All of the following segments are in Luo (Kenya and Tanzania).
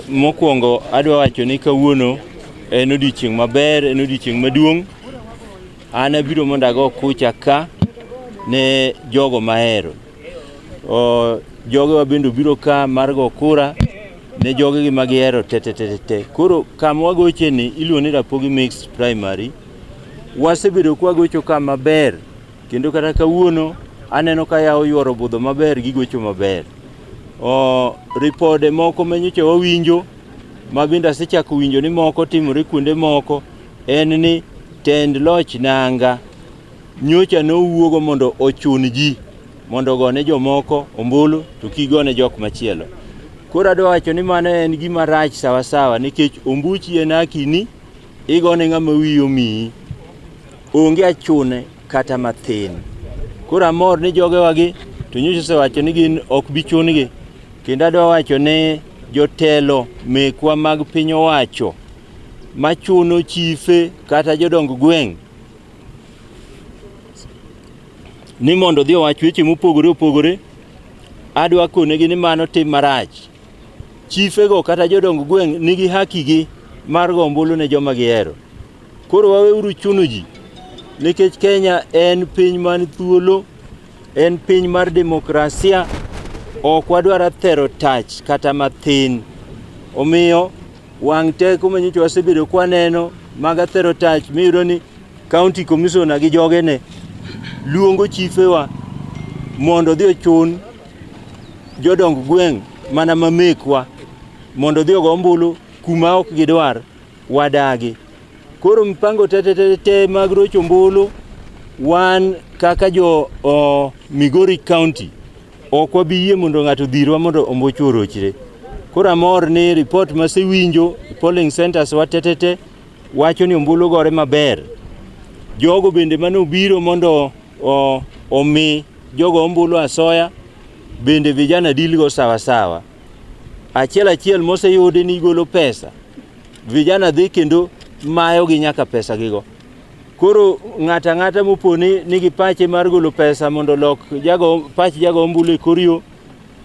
Mokwongo adwa wacho ni kawuono en odiochieng' maber, en odiochieng' maduong'. An abiro mondo ago kucha ka ne jogo mahero. Jogewa bende obiro ka mar go kura ne jogegi ma gihero te te te te. Koro kama wagoche ni iluongo ni Rapogi Mixed Primary. Wasebedo kwagocho ka maber kendo kata kawuono aneno ka yawo yuoro budho maber gigocho maber. Ripode moko ma nyocha wawinjo ma bende asechako winjo ni moko timore kuonde moko en ni tend loch nanga nyocha nowuogo mondo ochun ji mondo ogone jomoko ombulu to kik gone jok machielo. Koro adwa wacho ni mano en gima rach sawasawa nikech ombuchi en hakini igone ng'ama wiyi omiyi. Onge achune kata mathin. Koro amor ni jogewagi to nyocha osewacho ni gin ok bi chun-gi. Kendo adwa wacho ni jotelo mekwa mag piny owacho machuno chife kata jodong gweng' ni mondo odhi owach weche mopogore opogore, adwa konegi ni mano tim marach. Chifego kata jodong gweng' nigi haki gi mar go ombulu ne joma gihero. Koro waweuru chuno ji nikech Kenya en piny man thuolo, en piny mar demokrasia, ok wadwar athero tach kata mathin. Omiyo wang' teko ma nyocha wasebedo kwaneno mag athero tach miyudo ni county commissioner gi jogene luongo chifewa mondo odhi ochun jodong gweng' mana ma mekwa mondo odhi ogo ombulu kuma ok gidwar wadagi. Koro mpango te te te te mag rocho ombulu wan kaka jo Migori County ok wabi yie mondo ng'ato odhirwa mondo ombuchwa orochre. Koro amor ni report masewinjo polling centers wa te te te wacho ni ombulu gore maber. Jogo bende mane obiro mondo omi jogo ombulu asoya bende vijana deal go sawa sawa. Achiel achiel moseyudi ni golo pesa, vijana dhi kendo mayogi nyaka pesa gigo. Koro ng'ato ang'ata mopo ni nigi pache mar golo pesa mondo olok jago, pach jago ombulu e kor yo,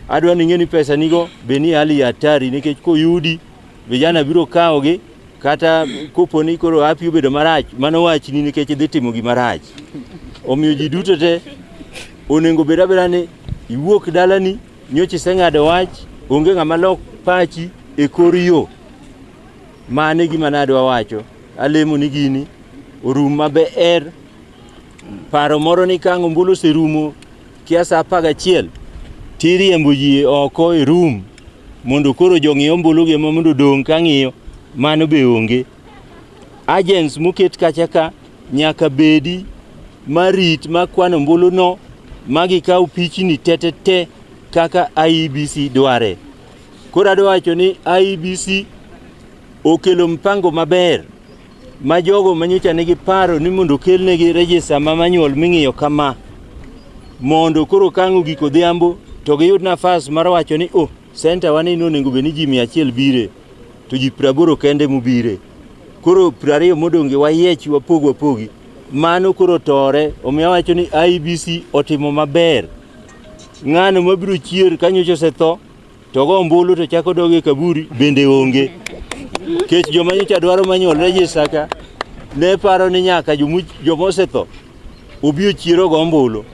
adwa ni ing'e ni pesa nigo be ni hali ya hatari nikech koyudi vijana biro kawogi kata kopo ni koro hapi obedo marach, mano wachni nikech idhi timo gima rach. Omiyo ji duto te onego bed abeda ni iwuok dalani nyocha iseng'ado wach, onge ng'ama lok pachi e kor yo. Mano e gima nadwa wacho. Alemo ni gini orum maber. Paro moro ni ka ang' ombulu oserumo kia sa 11 tiriembo ji oko e room mondo koro jong'i ombulu gi ema mondo odong' ka ng'iyo, mano be onge. Agents moket kacha ka nyaka bedi marit ma kwano ombulu no ma gikaw pichni te te te kaka IEBC dware. Koro adwa wacho ni IEBC okelo mpango maber ma jogo manyocha nigi paro ni mondo okelnegi register ma manual ming'iyo kama mondo koro ka ang' ogik odhiambo to giyud nafas mar wacho ni oh, center wa ni nonego bed ni ji 100 bire to ji 80 kende mobire. Koro 20 modong' gi wayiech wapog wapogi. Mano koro tore, omiyo awacho ni IEBC otimo maber. Ng'ano mabiro chier ka nyocha osetho to go ombulu to chako dog e kaburi bende onge. Kech joma nyocha dwaro manual register ka ne paro ni nyaka joma osetho obi ochier ogo ombulu.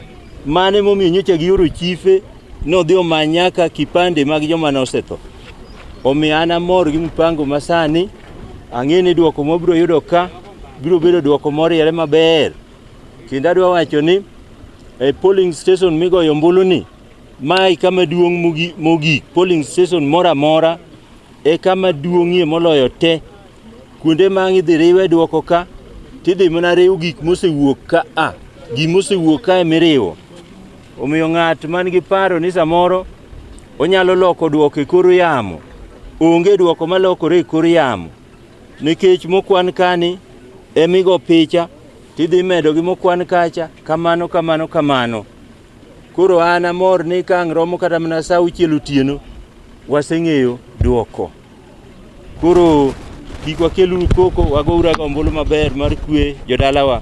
Mano emomiyo nyocha gioro chife nodhi omany nyaka kipande mag joma nosetho. Omiyo an amor gi mpango masani, ang'e ni duoko mwabiro yudo ka biro bedo duoko moriere maber. Kendo adwa wacho ni e polling station migoyo ombulu ni, mae kama duong' mogik, polling station moro amora e kama duong'ie moloyo te. Kuonde ma ang' idhi riwe duoko ka, tidhi mana riw gik mosewuok ka a, gimosewuok ka emiriwo. Omiyo ng'at man gi paro ni samoro onyalo loko duoko e kor yamo, onge duoko malokore e kor yamo. Nikech mokwan kani emigo picha tidhi medo gi mokwan kacha, kamano kamano kamano. Koro an amor ni ka ang' romo kata mana sa 6 otieno, waseng'eyo duoko. Koro kik wakeluru koko, wagouru aga ombulu maber mar kwe jodalawa.